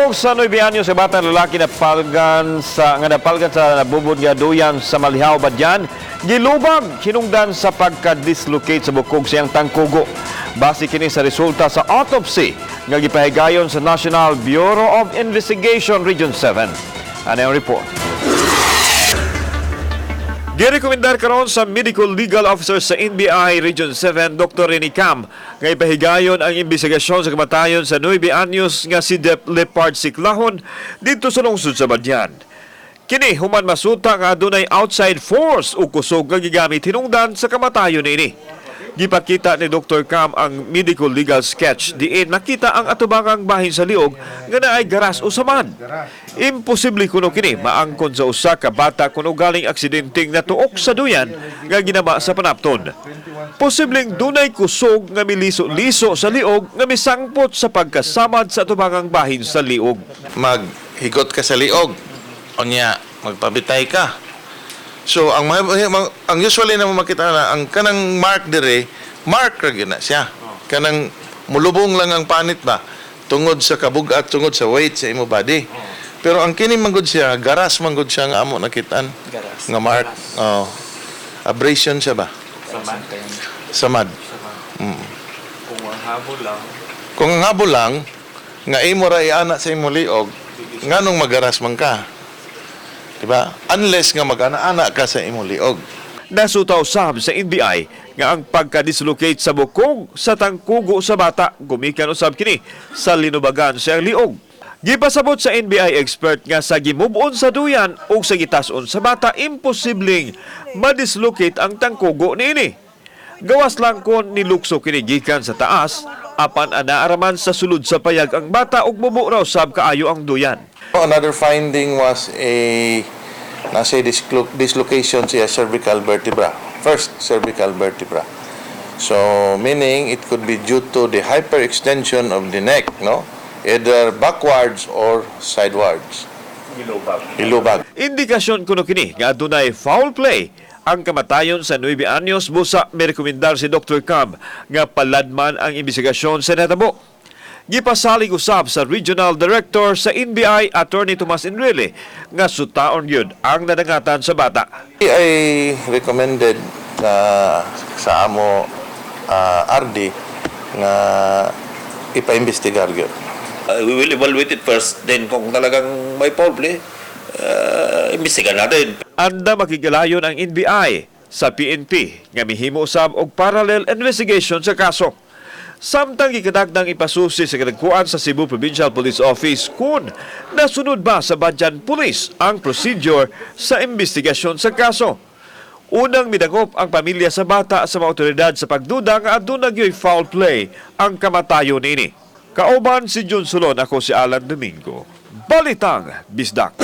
Bukog sa 9 anyos sa batang lalaki na palgan sa nga napalgan sa nabubod nga duyan sa Malihaw, Badian, gilubag hinungdan sa pagka-dislocate sa bukog sa iyang tangkugo. Base kini sa resulta sa autopsy nga gipahigayon sa National Bureau of Investigation Region 7. Ano ang report? Girekomendar karon sa Medical Legal Officer sa NBI Region 7, Dr. Rene Cam, nga ipahigayon ang investigasyon sa kamatayon sa 9 anyos nga si Dep Leopard Siklahon didto sa lungsod sa Badian. Kini human masuta nga adunay outside force o kusog nga gigamit hinungdan sa kamatayon niini. Gipakita ni Dr. Cam ang medical legal sketch diin nakita ang atubangang bahin sa liog nga naay garas o samad. Imposible kuno kini maangkon sa usa ka bata kuno galing aksidenteng natuok sa duyan nga ginama sa panapton. Posibleng dunay kusog nga miliso-liso sa liog nga misangpot sa pagkasamad sa atubangang bahin sa liog. Maghigot ka sa liog, unya magpabitay ka. So ang usually na makita na ang kanang mark dire, mark ra gyud na siya. Kanang mulubong lang ang panit ba tungod sa kabugat, tungod sa weight sa imo body. Pero ang kini manggod siya, garas manggod siya nga amo nakitaan. Garas. Nga mark. Oh. Abrasion siya ba? Samad. Samad. Kung ang habol lang, Kung ang habol lang nga imo ra iana sa imo liog, nganong magaras man ka? Diba? Unless nga mag-ana-ana ka sa imo liog. Nasutaw sab sa NBI nga ang pagka-dislocate sa bukog sa tangkugo sa bata gumikan usab kini sa linubagan sa liog. Gipasabot sa NBI expert nga sa gimubon sa duyan ug sa gitas-on sa bata, imposibleng madislocate ang tangkugo niini. Gawas lang kon nilukso kini gikan sa taas, apan anaaraman sa sulod sa payag ang bata ug mubo raw sab kaayo ang duyan. Another finding was a nasa dislocation siya cervical vertebra. First cervical vertebra. So meaning it could be due to the hyperextension of the neck, no? Either backwards or sidewards. Gilubag. Ilubag. Indikasyon kuno kini nga adunay foul play ang kamatayon sa 9 anyos, busa mirekomendar si Dr. Cam nga paladman ang investigasyon sa natabo. Gipasalig usab sa Regional Director sa NBI, Attorney Tomas Enrile, nga sutaon gyud ang nadangatan sa bata. I recommended na sa amo RD nga ipaimbestigar gyud. We will evaluate it first. Then kung talagang may foul play, imbestigan natin. Anda makikilayon ang NBI sa PNP nga mihimo usab og parallel investigation sa kaso. Samtang gikadagdang ipasusi sa kadagkuan sa Cebu Provincial Police Office kung nasunod ba sa Badian Police ang procedure sa investigasyon sa kaso. Unang midangop ang pamilya sa bata sa mga otoridad sa pagduda nga aduna gyoy foul play ang kamatayon niini. Kauban si Jun Solon, ako si Alan Domingo. Balitang Bisdak.